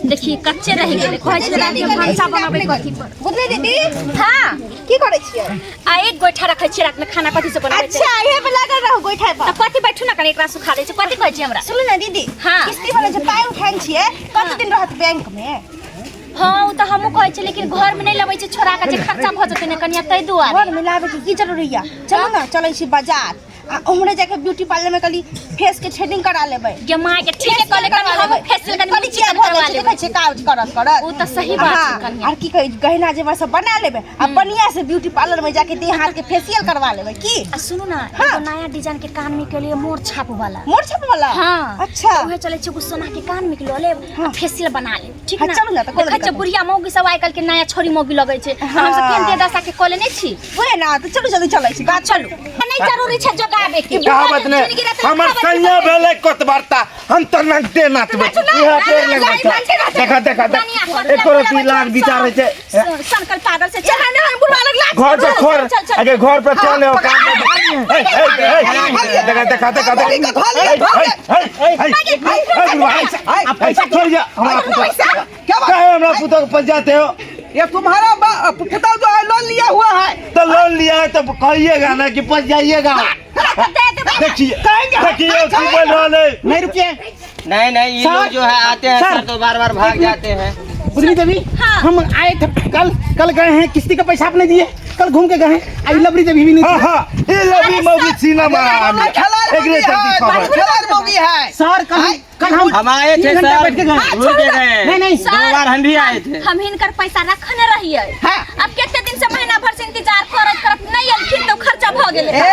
देखी कच्चे रहि गेलै। कहै छै राति में भनसा बनाबै कथी पर। बुझली दीदी? हाँ। की करै छियै? आ एक गोइठा रखै छियै, रात में खाना कथी से बनाबै छै? अच्छा, इहे पे लागल रहू गोइठा पर। तऽ कथी बैठू ना कनी, एकरा सुखा दै छै। कथी कहै छियै हमरा? सुनू ने दीदी। हाँ। किस्ती वाला जे पाइ उठाइन छियै, कते दिन रहत बैंक में? हाँ, ओ तऽ हमहूँ कहै छियै, लेकिन घर में नहि लबै छै छोड़ा के, जे खर्चा भऽ जेतै ने कनिया, ताहि दुआरे। घर में लाबै के की जरूरी या? चलू ने, चलै छी बाजार आ उम्हरे जाके ब्यूटी पार्लर में कली फेस के थ्रेडिंग करा लेबै। गे माय के, ठीके कहले, कनी हमहूँ फेसियल कनी कनी चिकन भऽ करवा जाइ छै, लेबै। देखै छियै काज करत करत। ओ तऽ सही बात छै। हाँ, कनिया आर की कहै, गहना जेवर सब बना लेबै आ बढ़िया से ब्यूटी पार्लर में जाके देह हाथ के फेशियल करवा लेबै की। आ सुनू ना। हाँ। एगो नया डिजाइन के कान में के लिए मोर छाप वाला। मोर छाप वाला? हाँ। अच्छा। तऽ उहे चलै छै, एगो सोना के कान में के लऽ लेब आ फेशियल बना लेब, ठीक हाँ, ना? चलू ना, तऽ कोनो देखै छियै दिक्कत बुढ़िया मौगी सब आइ काल्हि के नया छोरी मौगी लगै छै। हाँ। हम सब केहन देह दशा के कऽ लेने छी। वएह ना, तऽ चलू जल्दी चलै छी बात। चलू, नहीं जरूरी छै जोगाबे के। कहावत ने जिंदगी रात हमर खाबत सैया भेलै कोतबारता, हम तो नगदे नाचबै। इहे पेड़ लगबै छै। देखा देखा देख, एको रत्ती लाज विचार होइ छै? सनकल पागल से चल ना, हम बुढ़वा लग लाज। घर पे छोड़। चल चल। अगे घर पे चल, ले काम पे। ए, ए, ए, देखा देखा देखा देख। ए, ए, ए, ए, ए, बुढ़वा, ए, छोड़ जा हमरा पुतोह। क्या बात? काहे हमरा पुतोह के पंचायत हो? ये तुम्हारा पुतहु जो है लोन लिया हुआ है। तो लोन लिया है तो कहिएगा ना कि पच जाइएगा। देखिए देखिए की बोल रहा है। नहीं, रुकिए। नहीं नहीं, ये सर, लोग जो है आते हैं सर, सर, तो बार बार भाग जाते हैं। बुधनी देवी। हाँ। हम आए थे कल, कल गए हैं, किस्ती का पैसा आपने दिए, कल घूम के गए हैं, आई लवरी देवी भी नहीं हाँ थी। हाँ, ये लवरी मौगी सीना मारा। खेलाड़ एकरे मौगी चलती है, खबर। खेलाड़ मौगी है। सर, कल कल हम हम आए तीन थे घंटा सर, बैठ के गए। घूम के गए। नहीं नहीं, दो बार हम भी आए थे। हम हिनकर पैसा रखने रहिए। हाँ। अब कितने दिन से, महीना भर से इंतजार करत करत नहीं अलखिन तो खर्चा भ गेलै। ए,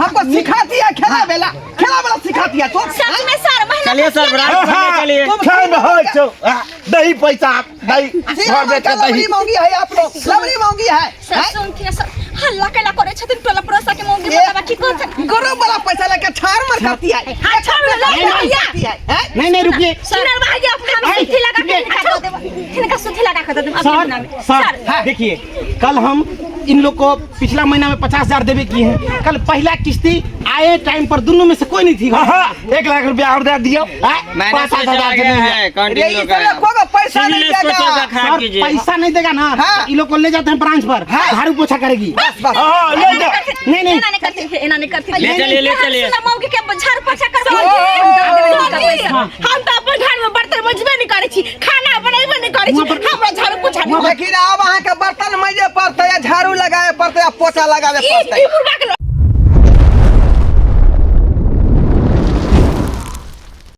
हमको सिखा दिया खेला बेला, खेला वाला सिखा दिया तो। सच में सर, महीना चलिए सर, ब्रांच हाँ, में चलिए। खान हो छौ। हाँ, दही पैसा दही घर बेच के दही। लवरी मौगी है आप लोग, लवरी मौगी है। सर, सुनथिन सर, हल्ला कैला करे छथिन टोला पड़ोसा के मौगी। ए, बताबा की कहथिन? गरीब वाला पैसा लेके छाड़ मार करती है। हां, छोड़ ले। नहीं, नहीं। करती है, हैं? नहीं नहीं, रुकिए। सुनर भाई, हम आई, सुथी लगा के रुकिए। हिनका दऽ देब, हिनका सुथी लगा के दऽ देब अगले सर महीना में। सर देखिए, कल हम इन लोग को पिछला महीना में 50,000 देवे किए हैं। कल पहला किस्ती आए टाइम पर दोनों में से कोई नहीं थी। हाँ, हाँ, 1 लाख रुपया और दे दियो। हाँ, मैंने पाँच से पाँच हजार चला से गया नहीं है ये कंटिन्यू इस तरह को पैसा नहीं सिविल स्कोर देगा। का खराब सर, कीजिए। पैसा नहीं देगा ना। हाँ। इन लोग को ले जाते हैं ब्रांच पर, झाड़ू पोछा करेगी। बस बस। हाँ, हाँ, ले जाओ। नहीं, नहीं। एना नहीं करथिन, एना नहीं करथिन। ले चलिए, ले चलिए। सुनर मौगी के झाड़ू पोछा करवा। हम तऽ अपन घर में बर्तन मजबे नहीं करै छी, खाना बनेबे नहीं करै छी, हमरा झाड़ू पोछा नहीं। लेकिन अब अहाँ के बर्तन मजे पड़ते या झाड़ू लगाए पड़ते या पोछा लगावे ई पड़ते। ई बुढ़वा के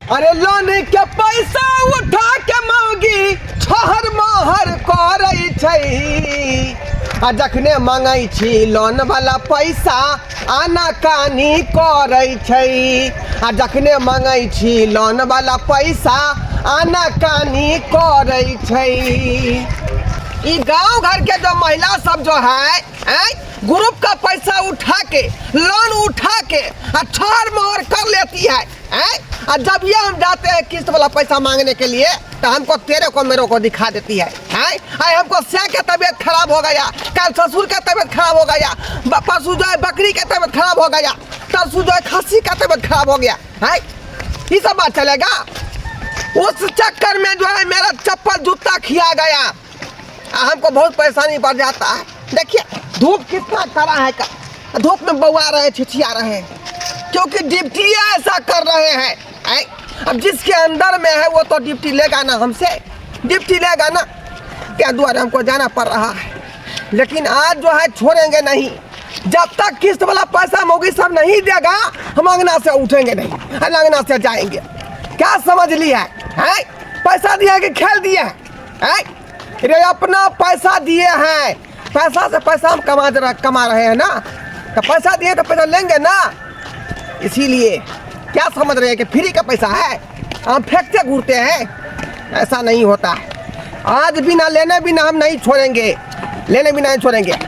अरे लोन के पैसा उठा के मौगी छहर महर करै छै आ जखने मंगै छी लोन वाला पैसा आना कानी करै छै आ जखने मंगै छी लोन वाला पैसा आना कानी करै छै। ई गांव घर के जो महिला सब जो है, हैं, ग्रुप का पैसा उठा के, लोन उठा के आ छहर मोहर कर लेती है, हैं? और जब ये हम जाते हैं किस्त वाला पैसा मांगने के लिए तो हमको तेरे को मेरे को दिखा देती है, हैं? आए हमको स्या के तबीयत खराब हो गया, कल ससुर का तबीयत खराब हो गया, परसों जो है बकरी का तबीयत खराब हो गया, तरसों जो है खस्सी का तबीयत खराब हो गया है। ये सब बात चलेगा? उस चक्कर में जो है मेरा चप्पल जूता खिया गया आ हमको बहुत परेशानी पड़ जाता है। देखिए धूप कितना कड़ा है, का धूप में बौआ रहे हैं, छिछिया रहे हैं, क्योंकि डिप्टी ऐसा कर रहे हैं, ऐं? अब जिसके अंदर में है वो तो डिप्टी लेगा ना हमसे, डिप्टी लेगा ना, क्या द्वारे हमको जाना पड़ रहा है। लेकिन आज जो है छोड़ेंगे नहीं, जब तक किस्त वाला पैसा मोगी सब नहीं देगा हम अंगना से उठेंगे नहीं, हम अंगना से जाएंगे। क्या समझ लिया है, हैं? पैसा दिया कि खेल दिया है, हैं? अरे अपना पैसा दिए हैं, पैसा से पैसा हम कमा रहे हैं ना, तो पैसा दिए तो पैसा लेंगे ना। इसीलिए क्या समझ रहे हैं कि फ्री का पैसा है, हम फेंकते घूरते हैं? ऐसा नहीं होता है। आज बिना लेने बिना हम नहीं छोड़ेंगे, लेने बिना नहीं छोड़ेंगे।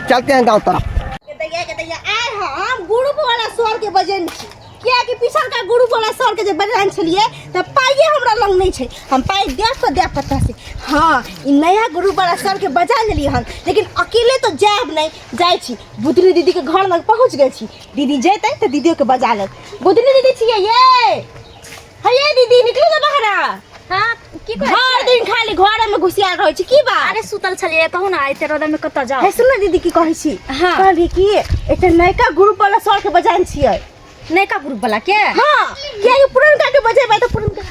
चलते हैं गांव तरफ। के दैया, के दैया, आइ हम ग्रुप वाला सर के बजेन छी, कियाकि पिछलका ग्रुप वाला सर के जे बजेन छलियै तऽ पाइए हमरा लग नहि छै। हम पाइ देब तऽ देब कतऽ से? हाँ, ई नया ग्रुप वाला सर के बजा लेलियै हन, लेकिन अकेले तऽ जायब नहि। जाइ छी, बुधनी दीदीके घर लग पहुँच गेल छी। दीदी जेतै तऽ दीदियोके बजा लेब। बुधनी दीदी छियै ये? हे ये दीदी, निकलू ने बाहर। हाँ, की कहै भरि दिन खाली घरे में घुसियाल रहै छी की बात? अरे सुतल छलियै, कहू ना, एते रौदा में कतऽ जाउ। हे सुन ना दीदी, की कहै छी? हाँ। कहली कि एकटा नयका ग्रुप वाला सर के बजाइन छियै। नयका ग्रुप वाला के? हाँ, कियाकि पुरनका के बजेबै तऽ पुरनका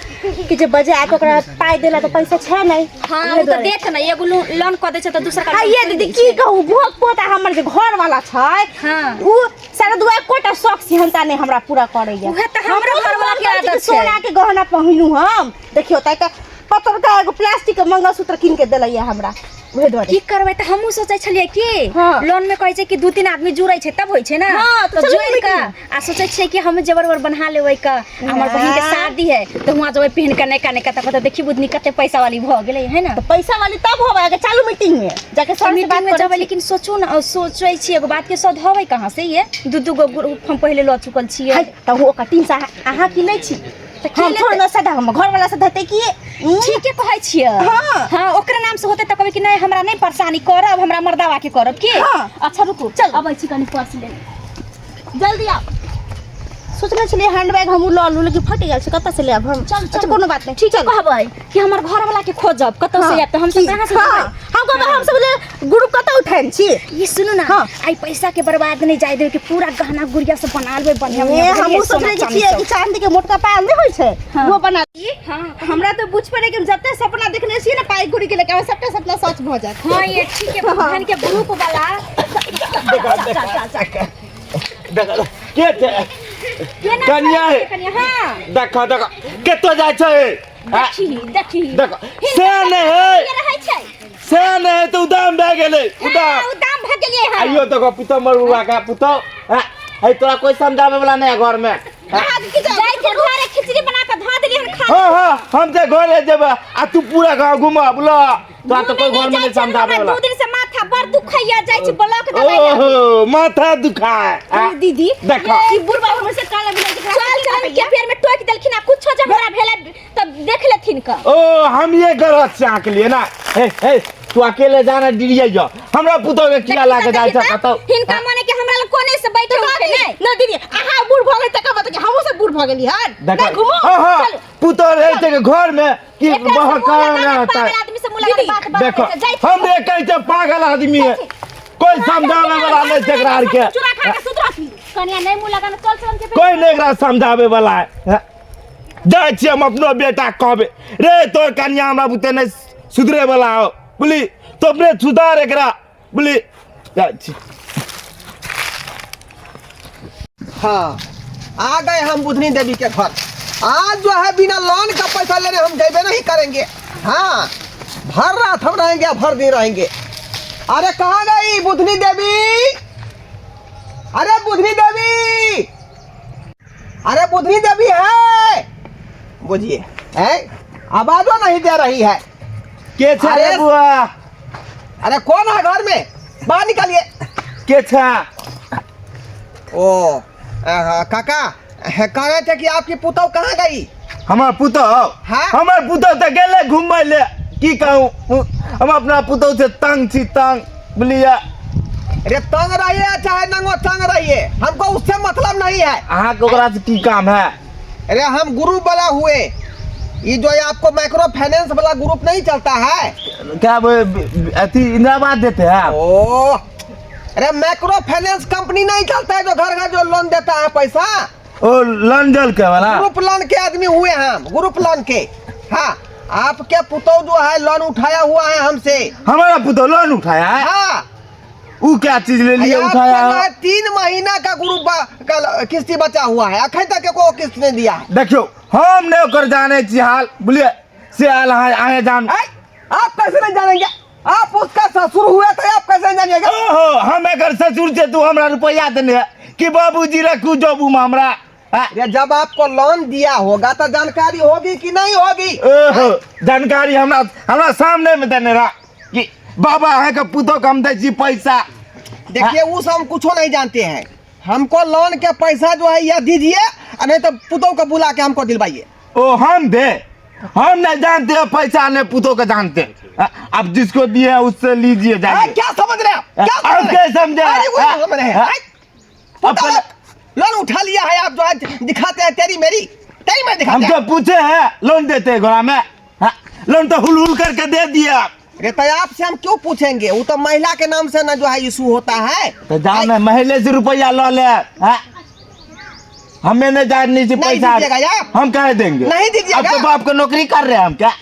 के जे बजाय के ओकरा पाइ देला तऽ पैसा छै नहि। हाँ, उहे उ तऽ दुआरे। देत ना, एगो लोन कऽ दै छै तऽ दोसर का हाँ, लोन ये थोड़ी दीदी दै की छै। कहू, भोग पोता हमर जे घर वाला छै, हाँ। उ सारा दुआ एकोटा शौक सिहनता नहि हमरा पूरा करैया। उहे तऽ हमरो हमरो घरवाला के मन करै छै कि आदत छै। सोना के गहना पहिनू हम। देखियौ तऽ एकटा पतरका एगो प्लास्टिक के मंगलसूत्र कीन के देलैया हमरा, उहे दुआरे। की करबै, तऽ हमहूँ सोचै छलियै कि हाँ। लोन में कहै छै कि 2-3 आदमी जुड़ै छै तब होइ छै ना। हाँ, तऽ तऽ चलू जोड़ि कऽ आ सोचै छियै कि हम जेवर उवर बन्हा लेबै कऽ, आ हमर बहिन के हाँ। शादी है तऽ हुआँ जेबै पहिन कऽ नयका नयका, तऽ कहतै देखी बुधनी कते पैसा वाली भऽ गेलै है ना। तऽ पैसा वाली तब होबै अगर चालू मीटिंग में जाके सर से मीटिंग बात में करै जेबै, छी। लेकिन सोचू ना, सोचै छी एगो बात के सधबै कहाँ से, ये 2-2 गो ग्रुप हम पहिले लऽ चुकल छियै। है, तऽ ओकर 300 अहाँ की लै छी? तऽ की हम लेतै? थोड़े ना सदा हम घर वाला से धते की। ठीके कहै छियै। हाँ। हाँ, ओकरे नाम से होतै तऽ कहबै कि नहि हमरा नहि परेशानी करब, हमरा मर्दावा के करब की। हाँ। अच्छा रुकू, चल। अबै छी कनी पर्स लेने। जल्दी आओ। सोचने छलियै हैंडबैग हमहूँ लऽ लू, लेकिन फटि गेल छै, कतऽ से लेब हम? चल, अच्छा चल। कोनो बात नहि। ठीक चल। कहबै कि हमर घर वाला के खोजब कतौ से हाँ, आयब तऽ हम सब की? कहाँ से हाँ, जेबै? हम कहबै हम सब जे ग्रुप कतऽ उठेने छी? ये सुनू ना, हाँ। आई पैसा के बर्बाद नहीं जाय देबै कि पूरा गहना गुड़िया सब बना लेबै बढ़िया ए, बढ़िया, हमहूँ सोना सोचने चांदी छियै सब। कि चांदी के मोटका पायल नहि होइ छै, हाँ। वो बना ली। हाँ। हमरा तऽ बुझ पड़े कि हम जते सपना देखने छियै ने पाइ गुड़ी के लेके, हमर सबटा सपना सच भऽ जायत। हाँ, ये ठीक है, धन के ग्रुप वाला। देखा देखा देखा के छै? केना कनिया छै है। कनिया, हाँ। देखा देखा कतऽ जाइ छै? आ, देखी देखी। देखा से नहि है, के रहै छै? से नहि है तऽ उदाम भए गेलै। हाँ, उदाम उदाम भए गेलियै हँ। आइयो देखो पुतौ मर बुआ का पुतौ। हाँ, है तोरा कोई समझावे वाला नहीं है घर में। हाँ? जाइ छै घरे खिचड़ी बना कऽ धऽ देलियै हन खा। हाँ हाँ, हम ते घरे जेबै आ तू पूरा गाँव घुमा बुला, तोरा तो कोई घर में नहीं समझावे वाला। 2 दिन से माथा बड़ दुखैया, जाइ छी ब्लॉक दबाइ ला। ओहो माथा दुखाए। हाँ? दीदी देखो। ई बुढ़बा हमर से काला मिला के चल चल के पैर में टोकि देलखिन आ कुछो जे हमरा भेलै तब देख लेथिन क। ओ हम ये गलत से आके लिए ना। हे हे तू अकेले जाना डिरिया जा, हमरा पुतौ के किया लाके जाइ छ कतौ? हिनका मने कि हमरा लग कोने से बैठे उठे नहीं। ना दीदी, अहाँ बूढ़ भऽ गेल तकर बाद हमहूँ सब बूढ़ भऽ गेली हन। देखो। नहीं घुमू। हाँ, हाँ, चलू। पुतौ रहै छै घर में कि एकरा से बहुत मुँह काम लगाने नहीं होता है। पागल आदमी से मुँह लगाने दीदी, बात बात देखो, करै छै, जाइ छी। हम ये कहै छै पागल आदमी है, कोई समझावे वाला नहीं छै एकरा आर के। चूड़ा खा के सुत रहती। कनिया नहीं मुँह लगाने, चल चल के कोई नहीं एकरा समझावे वाला है। हाँ? जाइ छी हम अपनो बेटा कहबै रे तोर कनिया हमरा बुते नहीं सुधरे वाला हो, बुझली? तो अपने सुधार एकरा, बुझली? जाइ छी। हाँ, आ गए हम बुधनी देवी के घर। आज जो है बिना लोन का पैसा लेने हम जेबे नहीं करेंगे। हाँ, भर रात हम रहेंगे, भर दिन रहेंगे। अरे कहाँ गई बुधनी देवी? अरे बुधनी देवी, अरे बुधनी देवी है, बुझिए है आवाजो नहीं दे रही है। के छै रे अरे बुआ? अरे कौन है घर में? बाहर निकालिए। के छै? ओ काका कह रहे थे कि आपकी पुतौ कहाँ गई? हमर पुतौ? हाँ? हमर पुतौ तऽ गेलै घूमै ले। की कहूँ, हम अपना पुतौ से तंग छी, तंग, बुझलियै? अरे तंग रहिए चाहे नंगो तंग रहिए, हमको उससे मतलब नहीं है। अहाँके ओकरा से की काम है? अरे हम ग्रुप वाला हुए, ये जो आपको माइक्रो फाइनेंस वाला ग्रुप नहीं चलता है क्या वो अथी इंदिराबाद देते हैं आप? ओ अरे माइक्रो फाइनेंस कंपनी नहीं चलता है जो घर घर जो लोन देता है पैसा। ओ लोन जल के वाला ग्रुप लोन के आदमी हुए हम, ग्रुप लोन के। हाँ, आपके पुतौ जो है लोन उठाया हुआ है हमसे। हमारा पुतौ लोन उठाया है? हाँ। वो क्या चीज ले लिए आपके उठाया? जो है 3 महीना का ग्रुप का किस्ती बचा हुआ है, अखन तक एको किस्त नहीं दिया है। देखियो हम नहीं ओकर जाने छी हाल, बुझलिए? से हाल अहाँ जान। ऐ, आप कैसे नहीं जानेंगे? आप उसका ससुर हुए तो आप कैसे नहीं जानिएगा? ओहो, हम एकर ससुर छे, तू हमरा रुपया देने है कि बाबूजी रखू जबू में हमरा? हाँ। अरे जब आपको लोन दिया होगा तो जानकारी होगी कि नहीं होगी? ओहो, जानकारी हमरा हमरा सामने में देने रहा कि बाबा अहाँ के पुतोह के हम दै छी पैसा। देखिए वो सब हम कुछो नहीं जानते हैं, हमको लोन के पैसा जो है यह दीजिए, और नहीं तो पुतोह को बुला के हमको दिलवाइए। ओ हम दे? हम नहीं जानते हैं पैसा, नहीं पुतोह के जानते हैं। अब जिसको दिए हैं उससे लीजिए जाइए। क्या समझ रहे हैं आप? क्या समझ आप रहे हैं? क्या समझे? अरे वो हाँ। समझ रहे हैं। हाँ। पुतोह अपन- लोन उठा लिया है आप जो है दिखाते हैं तेरी मेरी, तेरी मैं दिखाते हम हैं। तो पूछे हैं लोन देते हैं घोड़ा में। हाँ। लोन तो हुल हुल करके दे दिया। अरे तो आपसे हम क्यों पूछेंगे, वो तो महिला के नाम से ना जो है इशू होता है। तो जाओ ना महिले से रुपया लो ले, हाँ? हमें नहीं जानी थी नहीं पैसा। दीजिएगा आप। हम काहे देंगे? नहीं दीजिएगा। अब तो बाप को नौकरी कर रहे हैं हम क्या?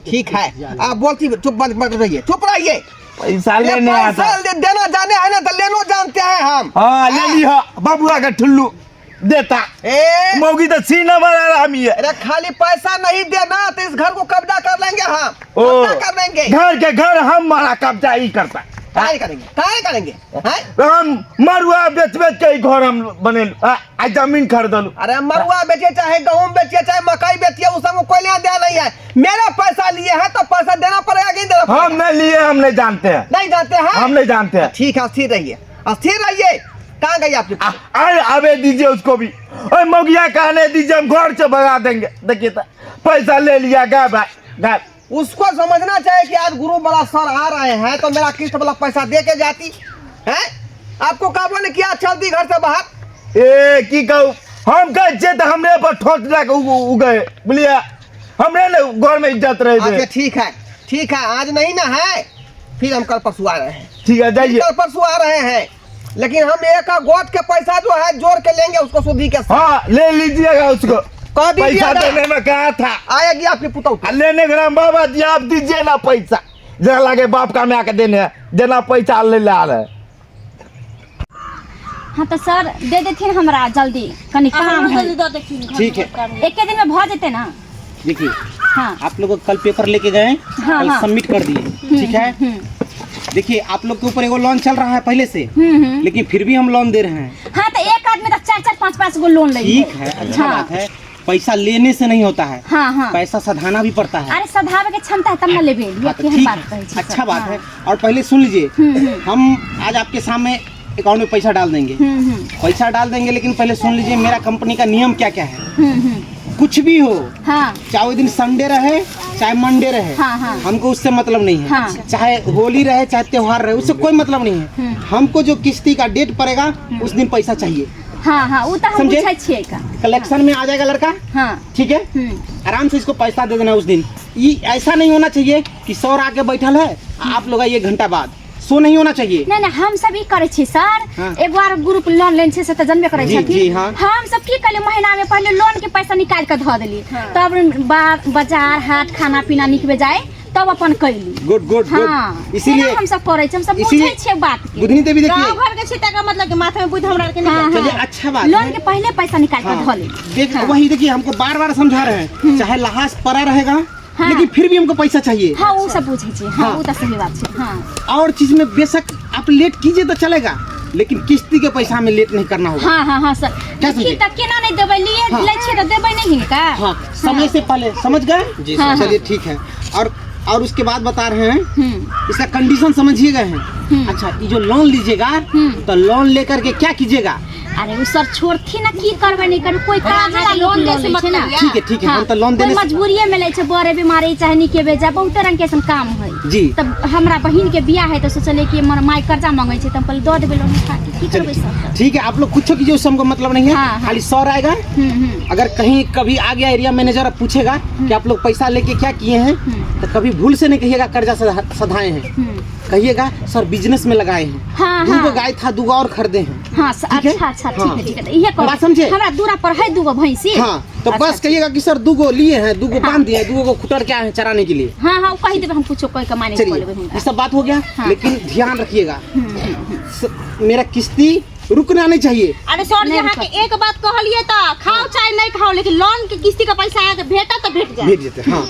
ठीक है, आप बोलती चुप बंद बंद रहिए, चुप रहिए। पैसा ये लेने पैसा आता। देना जाने है ना तो लेनो जानते हैं हम। हाँ ले लिया बाबुआ का ठुल्लू देता। ए मौगी तो सीना मारा रहा हम ये। अरे खाली पैसा नहीं देना तो इस घर को कब्जा कर लेंगे हम, ओ कब्जा कर लेंगे। घर के घर हम मारा कब्जा ही करता। काय करेंगे, काय करेंगे हैं? हम मरुआ बेच बेच के ही घर हम बनेलु, आ जमीन खरीदलु। अरे मरुआ बेचे चाहे गहूम बेचे चाहे मकई बेचिए, उस सबको कोई लेना देना नहीं है। मेरा पैसा लिए है तो पैसा देना पड़ेगा कि नहीं देना पड़ेगा? हम नहीं लिए, हम नहीं जानते हैं। नहीं जानते हैं? हम नहीं जानते हैं। ठीक है, अस्थिर रहिए, अस्थिर रहिए। कहाँ गई आपकी? अरे आवे दीजिए उसको भी, और मौगिया कहने दीजिए, हम घर से भगा देंगे। देखिए तो पैसा ले लिया गायब है, गायब। उसको समझना चाहिए कि आज गुरु वाला सर आ रहे हैं तो मेरा किस्त वाला पैसा दे के जाती है। आपको काबू ने किया चलती घर से बाहर। ए की कहू, हम कहै छियै तऽ हमरे पर ठोक दए के उगए, बुझलियै? हमरे ने घर में इज्जत रहे अच्छा दे। ठीक है, ठीक है, आज नहीं ना है, फिर हम कल परसों आ रहे हैं। ठीक है जाइए। कल परसों आ रहे हैं, लेकिन हम एक गोद के पैसा जो है जोड़ के लेंगे उसको सुधी के साथ। हाँ ले लीजिएगा उसको। कह दीजिएगा। पैसा देने में कहा था। आएगी आपकी पुतहू। आ लेने के नाम बाबा जी आप दीजिए ना पैसा, जरा लगे बाप का में आके देने है, देना पैसा ले ले आ रहे हैं। हाँ तो सर दे देथिन हमरा जल्दी, कनी काम है। ठीक है, एके दिन में भ जेतै ना? देखिए हाँ आप लोग कल पेपर लेके गए, हाँ, कल हाँ। सबमिट कर दिए, ठीक है। देखिए आप लोग के ऊपर एगो लोन चल रहा है पहले से, लेकिन फिर भी हम लोन दे रहे हैं। हाँ तो एक आदमी तो 4 4 5 5 गो लोन ले। ठीक है, अच्छा हाँ। बात है, पैसा लेने से नहीं होता है, हाँ हाँ, पैसा सधाना भी पड़ता है। अरे सधावे के क्षमता है तब ना लेबे, ये हाँ, तो केहन ठीक बात है, कहै छी सर? अच्छा बात हाँ। है। और पहले सुन लीजिए, हम आज आपके सामने अकाउंट में पैसा डाल देंगे, पैसा डाल देंगे, लेकिन पहले सुन लीजिए मेरा कंपनी का नियम क्या क्या है। कुछ भी हो, हाँ चाहे वो दिन संडे रहे चाहे मंडे रहे, हाँ, हाँ। हमको उससे मतलब नहीं है। हाँ। चाहे होली रहे चाहे त्योहार रहे, उससे कोई मतलब नहीं है। हमको जो किस्ती का डेट पड़ेगा उस दिन पैसा चाहिए। हाँ हाँ, वो तो हम समझे? पूछै छियै का। कलेक्शन में आ जाएगा लड़का, हाँ ठीक है, आराम से इसको पैसा दे देना उस दिन। ये ऐसा नहीं होना चाहिए कि सौर आके बैठल है आप लोग आइए घंटा बाद, सो नहीं होना चाहिए। नहीं नहीं, हम सब ई करै छी सर। हाँ। एक बार ग्रुप लोन लेने छै से तऽ जनबे करै जी, छथिन। जी, हाँ। हम सब की कलियै, महीना में पहले लोन के पैसा निकाल के धऽ देली, तब बाजार हाट खाना पीना निकबे जाए तब अपन कैली। गुड गुड हाँ, गुड, इसीलिए एना हम सब करै छी, हम सब इसीलिए बुझै छियै बात के। बुधनी देवी देखिए गाँव घर के छी तकर मतलब कि माथा में बुद्धि हमरा आरके नहीं हाँ, चलिए हाँ। अच्छा बात लोन है। के पहले पैसा निकाल के हाँ, धऽ ली। देख हाँ। वही देखिए हमको बार बार समझा रहे हैं, चाहे लहास पड़ा रहेगा हाँ। लेकिन फिर भी हमको पैसा चाहिए। हाँ वो सब बुझै छी। हाँ, हाँ। वो तो सही बात छै। हाँ और चीज में बेशक आप लेट कीजिए तो चलेगा, लेकिन किस्ती के पैसा में लेट नहीं करना होगा। हाँ हाँ हाँ सर, क्या देखी समझे? तऽ केना नहीं देबै, लिए हाँ। लै छियै तऽ देबै नहीं हिनका। हाँ समय से पहले, समझ गए जी हाँ, चलिए ठीक है। और उसके बाद बता रहे हैं इसका कंडीशन समझिए गए हैं। अच्छा ये जो लोन लीजिएगा तो लोन लेकर के क्या कीजिएगा? अरे उ सर छोड़थी ना, की करबै नहीं करबै, कोई काज ला लोन लोन दै से लै छै ना। मतलब ठीक है ठीक है, हम तो लोन कोई देने मजबूरिये में लै छै, बड़े बीमारी चाहे नीके बेजा बहुत रंग के ऐसन काम है जी। तब हमरा बहिन के बियाह है तो सोचलियै कि हमर माय कर्जा मांगै छै तऽ हम कहलियै दऽ देबै लोन उठा के, की करबै सर? ठीक है, आप लोग कुछ कीजिए उससे हमको मतलब नहीं है। हाँ, हाँ। खाली 100 आएगा। अगर कहीं कभी आ गया एरिया मैनेजर अब पूछेगा कि आप लोग पैसा लेके क्या किए हैं, तो कभी भूल से नहीं कहिएगा कर्जा सधाए हैं, कहिएगा सर बिजनेस में लगाए हैं। हाँ, दूगो हाँ। गाय था, दूगो और खरीदे हैं। हाँ ठीक है? अच्छा अच्छा हाँ। ठीक है ठीक है, इहे कहू। बात समझे? हमरा दूरा पर है दूगो भैंसी। हाँ तो अच्छा, बस कहिएगा कि सर दूगो लिए हैं, दूगो बांध दिए हैं, दूगो को खुतर के आए हैं चराने के लिए। हाँ हाँ, वो कहि देबै हम, कुछो कहि के माने कऽ चलिए लेबै हुनका। ये सब बात हो गया, हाँ। लेकिन ध्यान रखिएगा मेरा किस्ती रुकना नहीं चाहिए। अरे सर जी, नहीं अहाँ के एक बात कहलिए तऽ खाओ चाहे नहीं खाओ, लेकिन लोन के किस्ती के पैसा अहाँ के भेटत तऽ भेट जायत। भेज देते हाँ,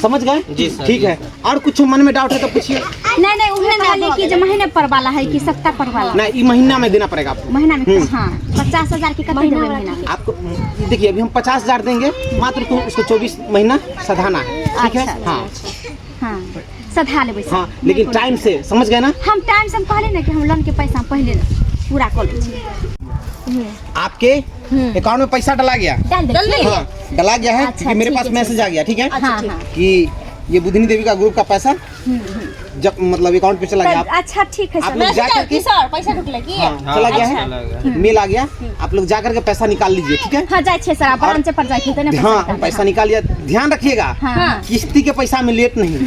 समझ गए जी सर, ठीक जी है। और कुछ मन में डाउट है तो पूछिए। नहीं नहीं, उहे कहलिए कि जे महीने पर वाला है कि सप्ताह पर वाला? ना ये महीना में देना पड़ेगा आपको। महीना में? हाँ, 50,000 के कते देबै महीना में? आपको देखिए अभी हम 50,000 देंगे मात्र, तो उसको 24 महीना सधाना है, ठीक है? अच्छा, हाँ हाँ सधा लेबै सर। हाँ, लेकिन टाइम से, समझ गए ना? हम टाइम से हम कहले ना कि हम लोन के पैसा पहले पूरा कऽ लै छी। आपके अकाउंट में पैसा डला गया? डाल देलियै? हाँ डला गया है, अच्छा, क्योंकि मेरे ठीक पास है, मैसेज आ गया, ठीक है? हाँ हाँ कि ये बुधनी देवी का ग्रुप का पैसा जब मतलब अकाउंट पे चला गया आप अच्छा ठीक है आप सर लोग जा करके सर पैसा ढुकले की हाँ, चला गया है मेल आ गया, आप लोग जा करके पैसा निकाल लीजिए, ठीक है? हाँ जाइ छियै सर, आप ब्रांच पर जाइ छियै ने। हाँ पैसा निकाल लिया, ध्यान रखिएगा हाँ। किस्ती के पैसा में लेट नहीं,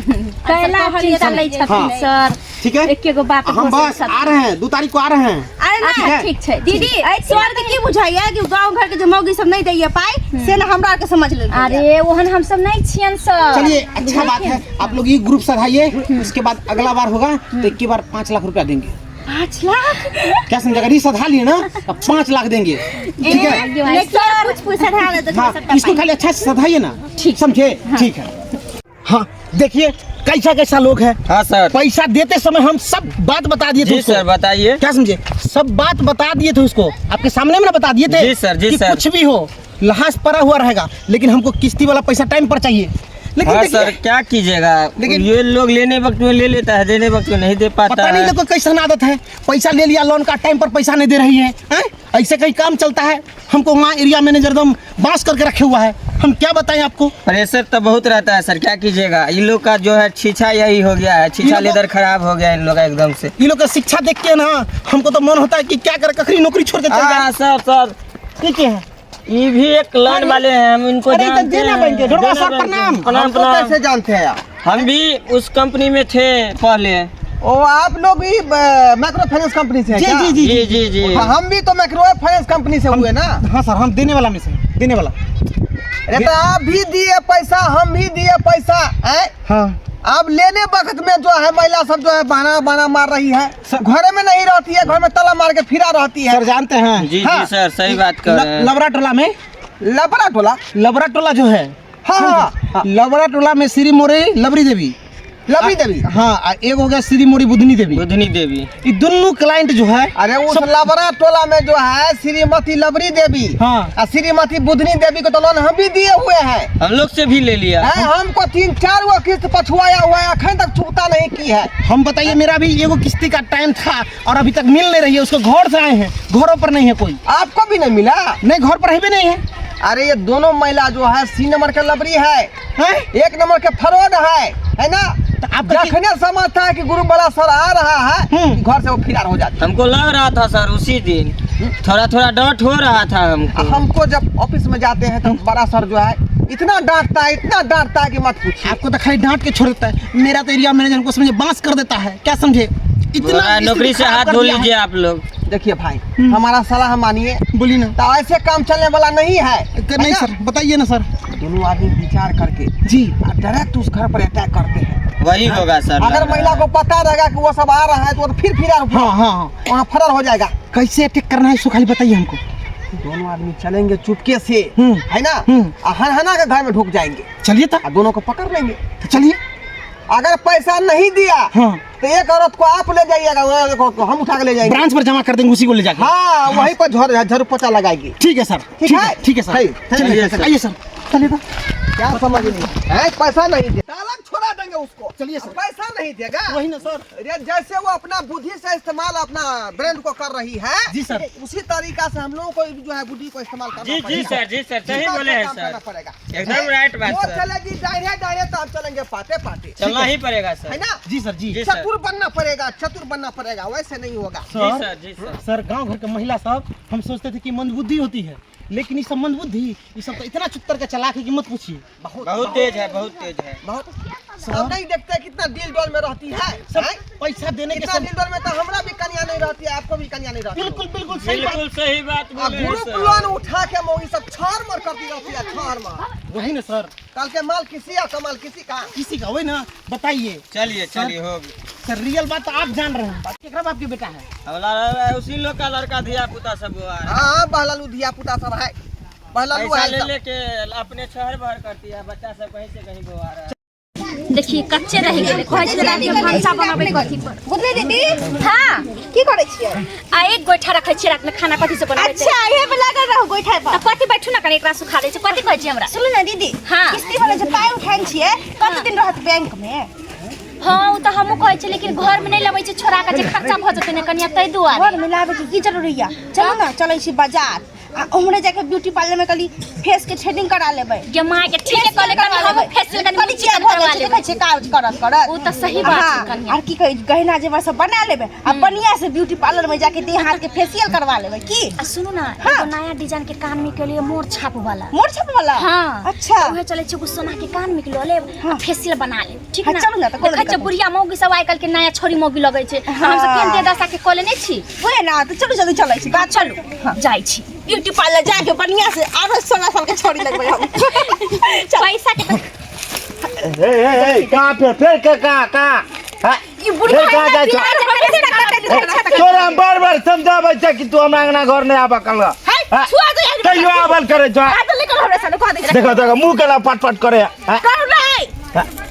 कैला चिंता लै छथिन हाँ। सर, ठीक है? एके गो बात हम बस आ रहे हैं, 2 तारीख को आ रहे हैं। अरे ना ठीक है? ठीक छै दीदी। सर के की बुझाइया कि गांव घर के जे मौगी सब नहीं दैया पाई से ना हमरा आर के समझ लेल। अरे ओहन हम सब नहीं छियन सर। चलिए अच्छा बात है, आप लोग ये ग्रुप सधाइए, उसके बाद अगला बार होगा तो एक बार 5 लाख रुपया देंगे। 5 लाख क्या समझा, अगर ये सधा लिए ना तो 5 लाख देंगे, ठीक है? नहीं सर कुछ पैसा ध्यान दे। हाँ इसको खाली अच्छा से सधाइए ना, ठीक समझे? ठीक है। हाँ देखिए कैसा कैसा लोग है। हाँ सर। पैसा देते समय हम सब बात बता दिए थे जी उसको। सर बताइए। क्या समझे, सब बात बता दिए थे उसको, आपके सामने में ना बता दिए थे। जी सर, जी कि सर। कुछ भी हो लहास पड़ा हुआ रहेगा, लेकिन हमको किस्ती वाला पैसा टाइम पर चाहिए। लेकिन हाँ देखिए, सर क्या कीजिएगा, लेकिन- ये लोग लेने वक्त में ले लेता है, देने वक्त में नहीं दे पाता पता नहीं है। लोग को कैसा आदत है, पैसा ले लिया लोन का टाइम पर पैसा नहीं दे रही है, हैं? ऐसे कहीं काम चलता है? हमको वहाँ एरिया मैनेजर एकदम बांस करके रखे हुआ है, हम क्या बताएं आपको। प्रेशर तो बहुत रहता है सर, क्या कीजिएगा। इन लोग का जो है छीछा यही हो गया है, छीछा लोग- लेदर खराब हो गया इन लोग का एकदम से। ये लोग का शिक्षा देख के ना हमको तो मन होता है कि क्या कर कखरी नौकरी छोड़ के चल जाए। हाँ सर सर ठीक है, ये भी एक लोन वाले हैं, हम इनको अरे, इधर जानते देना हैं। बैंक के, ढोरबा देना सर, बैंक के। प्रणाम। प्रणाम हमको प्रणाम। कैसे जानते हैं आप? हम भी उस कंपनी में थे पहले। ओ आप लोग भी माइक्रो फाइनेंस कंपनी से हैं जी क्या? जी जी जी जी जी। हाँ, हम भी तो माइक्रो फाइनेंस कंपनी से हुए ना। हाँ सर हम देने वाला में से, देने वाला। अरे तो आप भी दिए पैसा, हम भी दिए पैसा है। हाँ अब लेने वक्त में जो है महिला सब जो है बहाना बहाना मार रही है, घरे में नहीं रहती है, घर में ताला मार के फिरा रहती है। सर जानते हैं। जी हाँ। जी सर सही बात कर रहे हैं। लबरा टोला में, लबरा टोला, लबरा टोला जो है, हाँ हाँ हाँ, लबरा टोला में श्री मोरे लबरी देवी, लबरी देवी, हाँ आ एक हो गया श्री मोरी बुधनी देवी, बुधनी देवी, ये दोनों क्लाइंट जो है। अरे उस लबरा टोला में जो है श्रीमती लबरी देवी, हाँ। और श्रीमती बुधनी देवी को तो लोन हम भी दिए हुए हैं, हम लोग से भी ले लिया है, हमको 3-4 गो किस्त पछुआया हुआ है, अखन तक चुकता नहीं की है। हम बताइए, मेरा भी एगो किस्ती का टाइम था और अभी तक मिल नहीं रही है, उसको घर से आए हैं, घरों पर नहीं है कोई। आपको भी नहीं मिला? नहीं घर पर है भी नहीं है। अरे ये दोनों महिला जो है सी नंबर के लबरी है, हैं? 1 नंबर के फरोड है ना? तो आपका जखने समझता है कि गुरु बड़ा सर आ रहा है, घर से वो फिरार हो जाती है। हमको लग रहा था सर उसी दिन थोड़ा थोड़ा डांट हो रहा था हमको। हमको जब ऑफिस में जाते हैं तो बड़ा सर जो है इतना डांटता है, इतना डांटता है कि मत पूछिए। आपको तो खाली डांट के छोड़ देता है, मेरा तो एरिया मैनेजर को समझे बांस कर देता है, क्या समझे? इतना नौकरी से खराब हाथ कर धो दिया लीजिए आप लोग। देखिए भाई हमारा सलाह मानिए, बोलिए ना। तो ऐसे काम चलने वाला नहीं है। नहीं सर बताइए ना सर। दोनों आदमी विचार करके जी डायरेक्ट उस घर पर अटैक करते हैं, वही होगा सर। अगर महिला को पता रहेगा कि वो सब आ रहा है तो वो तो फिर फिरार, हाँ हाँ हाँ वहाँ फरार हो जाएगा। कैसे अटैक करना है इसको खाली बताइए हमको। दोनों आदमी चलेंगे चुपके से, है ना, हनहना के घर में ढुक जाएंगे। चलिए तो दोनों को पकड़ लेंगे। तो चलिए, अगर पैसा नहीं दिया हाँ। तो एक औरत को आप ले जाइएगा, एक औरत को हम उठा के ले जाएंगे, ब्रांच पर जमा कर देंगे उसी को ले जाके। हाँ वहीं पर झाड़ू पोछा लगाएगी। ठीक है सर, ठीक है ठीक है सर, चलिए सर, आइए सर, चलिए। क्या समझ नहीं है, पैसा नहीं दे तालाक छोड़ा देंगे उसको। चलिए सर, पैसा नहीं देगा वही ना सर। जैसे वो अपना बुद्धि से इस्तेमाल अपना ब्रांड को कर रही है, जी सर, उसी तरीका से हम लोगों को जो है बुद्धि को इस्तेमाल करना जी जी सर, जी सर सही बोले हैं सर, पड़ेगा एकदम राइट बात वो सर। चलेगी दाहिने दाहिने तो हम चलेंगे पाते पाते, चलना ही पड़ेगा सर, है ना? जी सर जी, चतुर बनना पड़ेगा, चतुर बनना पड़ेगा, वैसे नहीं होगा। जी सर, जी सर। सर गाँव घर के महिला सब हम सोचते थे कि मंदबुद्धि होती है, लेकिन ये सब मंदबुद्धि, ये सब तो इतना चुत्तर का चलाक है कि मत पूछिए। बहुत तेज है, बहुत तेज है, बहुत। सब नहीं देखते कितना दिल डोल में रहती है सब पैसा देने के कितना दिल डोल में तो हमरा भी कन्या नहीं रहती है, आपको भी कन्या नहीं रहती। बिल्कुल बिल्कुल सही बात, बिल्कुल सही बात बोले ग्रुप लोन उठा के मौगी सब छार मार करती रहती है, छार मार। वही ना सर, कल के माल किसी का, कमाल किसी का, किसी का, वही ना। बताइए, चलिए चलिए हो गया सर। रियल बात तो आप जान रहे हैं, केकरा बाप के बेटा है? हमारा उसी लोग का लड़का धिया पुता सब हुआ है। हाँ बहलालू धिया पुता सब है, बहलालू पैसा है ले लेके अपने शहर भर करती है, बच्चा सब कहीं से कहीं बोआ रहा है। देखिए कच्चे रह गेलै, कहै छै रात में भनसा बनाबै कथी पर। बुझलै दीदी? हां की करै छियै? आ एक गोइठा रखै छियै रात में खाना कथी से बनाबै? अच्छा इहे पे लागल रहू गोइठा पर। त कथी बैठू ना कनी एकरा सुखा दै छै, कथी कहै छियै हमरा? सुनू ना दीदी, हां किस्ती वाला जे पाइ उठाइन छियै कते दिन रहत बैंक में? हाँ उ त हमहूँ कहै छियै, लेकिन घर में नहीं लबै छै छोड़ा के, जे खर्चा भऽ जेतै ने कनिया तै दुआरे। घर में लाबै के की जरूरी या? चलू ना, चलै छी बाजार। आ उम्हरे जाके ब्यूटी पार्लर में कली फेस के थ्रेडिंग करा लेबै। गे माय के, ठीके कहले, कनी हम फेसियल कनी कनी चिकन भऽ करवा जाइ छै, लेबै। देखै छियै काज करत करत। ओ तऽ सही बात छै कनिया। आर की कहै, गहना जेवर सब बना लेबै आ बढ़िया से ब्यूटी पार्लर में जाके देह हाथ के फेसियल करवा लेबै की। आ सुनू ना, हाँ। एगो नया डिजाइन के कान में के लिए मोर छाप वाला। मोर छाप वाला? हाँ। अच्छा। उहे चलै छै, एगो सोना के कान में के लऽ लेब आ फेसियल बना लेब, ठीक हाँ, ना? चलू ना, तऽ कोनो देखै छियै दिक्कत बुढ़िया मौगी सब आइ काल्हि के नया छोरी मौगी लगै छै। हम सब केहन देह दशा के कऽ लेने छी। उहे ना, तऽ चलू जल्दी चलै छी बात। चलू, जाइ छी। ब्यूटी पार्लर जाके बढ़िया से आरो 16 साल के छोड़ी लगबै हम। चल। पैसा के तऽ ए ए ए, कहाँ फेर फेर के कहाँ कहाँ? हाँ? ई बुढ़िया फेर कहाँ जाइ छौ? तोरा हम बार बार समझाबै छै कि तू हमरा अंगना घर नहि आबऽ कल। है, छुआ दे यार। तैयो आबल करे छौ। हाथ लेकर हमरा साथे कह दे। देखो देखो, मुँह केना पट पट करे है। करू नहीं।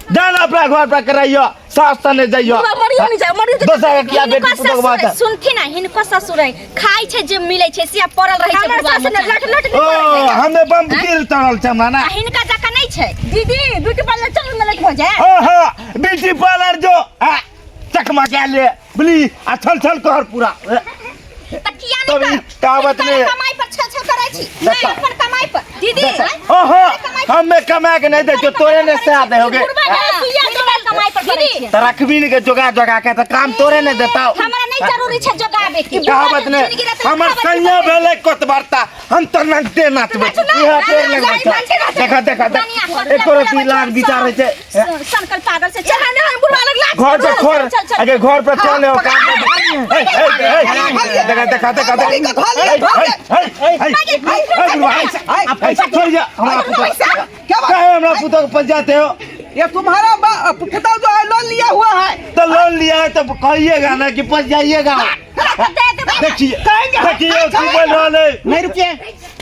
जा ना अपना घर पर कराइयो, सास तने जाइयो। बुढ़वा मरियो नहीं जाए, मरियो। दोसर के किया बेटी हिनको पुतोह के बात ससुर, सुनथिन ना, हिनको ससुर है, खाइ छै जे मिलै छै से पड़ल रहै छै। हमर बुढ़वा सास ने मचान। लट लट। ओ हमे बम गिल तरल छै हमरा ना। आ हिनका जकाँ नहि छै। दीदी, ब्यूटी पार्लर चलू ना, लेट भऽ जाए। ओ हो, ब्यूटी पार्लर जो आ चकमा के ले बुली आ छल छल कर पूरा। तऽ किया तब नहि ई करब? कहावत हिनकर ने- कमाइ पर छल छल करै छी, नहि अपन कमाइ पर। दीदी। ओहो, हमे कमा के नहीं दै छौ, तोरे ने से दे होगे। बुढ़वा के सुइया हिनकर कमाइ पर करै छियै। त रखबी ने के जोगा जोगा के त काम तोरे ने देता। हमरा नहि जरूरी छै जोगाबे के। कहावत ने जिनगी रहतै हमर खाबै। सैया भेलै कोतबरता, हम तो नंगटे नाचबै, इहे पेड़ लगबै छै। देखा देखा देख, एको रत्ती लाज विचार होइ छै। सनकल पागल से चल। ना बुढ़वा लग लाज। घर पे छोड़। चल, चल। अगे घर पे चल, ले काम पे। ए, ए, ए, देखा देखा देखा देख। ए, ए, ए, ए, ए, बुढ़वा, ए, छोड़ जा हमरा पुतोह। क्या बात? काहे हमरा पुतोह के पंचायत हो? ये तुम्हारा पुतहु जो है लोन लिया हुआ है। तो लोन लिया है तो कहिएगा ना कि फंस जाइएगा। देखिए देखिए की बोल रहा है। नहीं, रुकिए।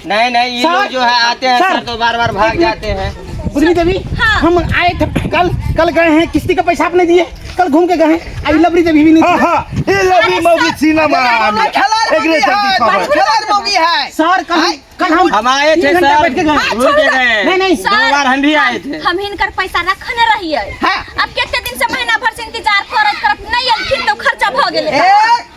नहीं नहीं, ये सर, लोग जो है आते हैं सर। सर, तो बार बार भाग जाते हैं। बुधनी देवी, हम आए थे कल, कल गए हैं, किस्ती का पैसा आपने दिए, कल घूम के गए हैं, आई लबरी देवी भी नहीं हाँ थी। हाँ, ये लबरी मौगी सीना मारा खेलाड़ एकरे मौगी चलती है, खबर। खेलाड़ मौगी है। सर, कल कल हम आए तीन थे घंटा सर, बैठ के गए। घूम के गए। नहीं नहीं, दो बार हम भी आए थे। हम हिनकर पैसा रखने रहियै। हाँ। अब कते दिन से महीना भर से इंतजार करत करत नहीं एलखिन तो खर्चा भऽ गेलै। ए,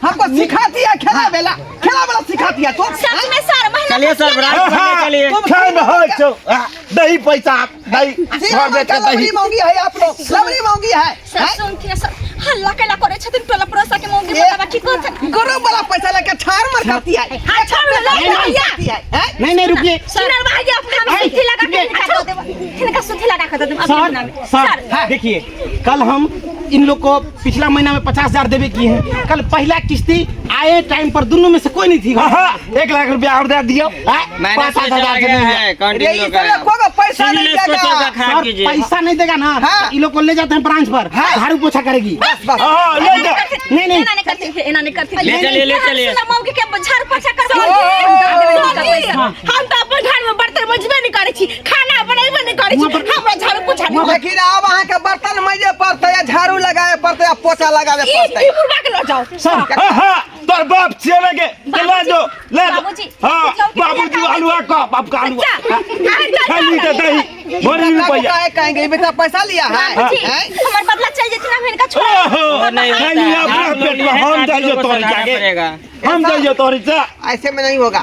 हमको सिखा दिया खेला बेला, खेला बेला सिखा दिया तो। सच में सर, महीना चलिए सर, ब्रांच हाँ, में चलिए। खान हो छौ। हाँ, दही पैसा दही घर बेच के दही। लबरी मौगी है आप लोग, लबरी मौगी है। सर, सुनथिन सर, हल्ला कैला करै छथिन टोला पड़ोसा के मौगी। ए, बताबा की कहथिन? गरम वाला पैसा लेके छाड़ मार करती है। हाँ, छोड़ ले। नहीं, करती है, हैं? नहीं नहीं, रुकिए। सर, हम सुथी लगा के हिनका दऽ देब, हिनका सुथी लगा के दऽ देब अगले सर महीना में। सर देखिए, कल हम इन लोग को पिछला महीना में 50,000 देवे किए हैं, कल पहला किस्ती आए टाइम पर दोनों में से कोई नहीं थी। हाँ हाँ, 1 लाख रुपया और दे दियो। हाँ, मैंने पाँच से पाँच हजार चला से गया नहीं है ये कंटिन्यू इस तरह को पैसा नहीं सिविल स्कोर देगा। का खराब सर कीजिए। पैसा नहीं देगा ना। हाँ। इन लोग को ले जाते हैं ब्रांच पर, झाड़ू पोछा करेगी। बस बस। हाँ, ले जा। नहीं नहीं। एना नहि करथिन, एना नहि करथिन। ले चलिए, ले चलिए। मौगी के झाड़ू पोछा करबा। हम तऽ अपन घर में बर्तन मजबे नहीं करै छी, खाना बनेबे नहीं करै छी, हमरा झाड़ू पोछा नहीं। लेकिन अब अहाँ के बर्तन मजे पड़ते या झाड़ू लगावे पड़ते या पोछा लगावे ई पड़ते। ई बुढ़वा के लऽ जाओ। सर। हाँ हाँ, तोर बाप छियै ने के के ले जो, ले जो। बाबूजी, हाँ, बाबूजी, बाबूजी आलुआ का बाप का आलुआ। खाली के दही भरी बेटा को रुपया। काहे कहेंगे, ये बेटा पैसा लिया है। बाबूजी, हैं? हमर बदला चल जेथिन, हम हिनका छोड़ ओहो, नहीं होता खाली है। अपना आप लोग पेट में लिए हैं, हम आप जाइयो लोगों को तोरी सधाना जाके। पड़ेगा। हम जाइयो तोरी से। ऐसे में नहीं होगा,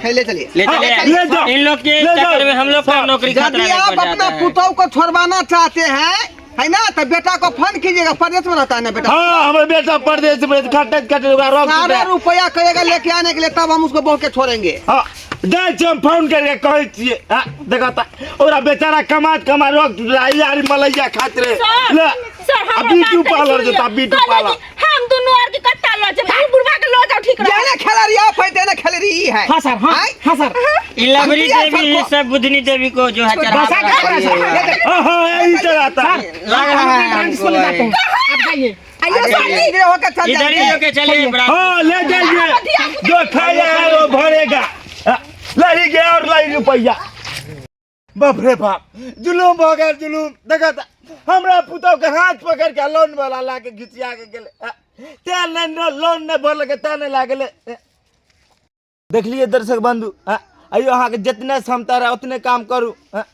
ले चलिए। ले हाँ, चलिए। ले जाओ। इन लोग के ले जाओ। चक्कर में हम लोग का नौकरी खतरा यदि में आप पड़ अपना जाता है। पुतहु को छोड़वाना चाहते हैं, है ना, तो बेटा को फोन कीजिएगा, परदेश में रहता है ना बेटा। हाँ, हमारे बेटा परदेश में खटत खटत ओकरा रोक सारा देता। रुपया कहेगा लेके आने के लिए, तब हम उसको बोल के छोड़ेंगे। हाँ, जाइ छी हम फोन करके कहै छियै। हाँ, देखो त ओकरा बेचारा कमात कमा रोक टूटला यारी मलैया खाइत रहे। सर, ले सर, आ हमरा ब्यूटी बात पार्लर सुनियौ। जेता, ब्यूटी कहलियै पार्लर। कि हम दुनू आर के कत्ता लऽ जेबै, ई बुढ़वा के लऽ जाओ, ठीक ये रहत। ना खेला रही आप है, ना खेल रही है। हाँ सर, हाँ। आय? हाँ सर। ई लबरी हम दिया देवी सबको। सब बुधनी देवी को जो है चढ़ा बसा पड़ा के दिए हुए हैं। हाँ हाँ, यही चलाता। लग रहा है ब्रांच हमको को ले जाते भाई। हैं, आप जाइए। अरे इधर होकर चल इधर ही जाएंगे। होके चलिए ब्रांच। हाँ, ले जाइए, जो खाया है वो भरेगा। हाँ, लही गया और लही रुपया। बाप रे बाप, जुलूम भऽ गेल जुलूम। देखा त हमरा पुतोह के हाथ पकड़ के लोन वाला ला के घिचिया के गेलै। हाँ, तें नहि लोन नहि भरलकै तें नहि लागलै। देखलिए दर्शक बंधु, हाँ, अयो अहाँके जितने क्षमता रहे उतने काम करू। हाँ,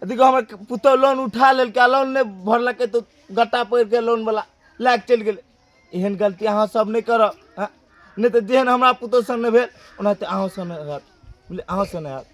देखियौ हमर पुतोह लोन उठा लेलकै आ लोन नहि भरलकै तऽ गट्टा पकड़ि के लोन वाला लए के चलि गेलै। एहन गलती अहाँ सब नहि करब। हाँ, नहि तऽ जेहन हमरा पुतोह संग नहि भेल ओनाहिते अहूँ संग नहि होयत। बुझलियै, अहाँ से नहि हैत।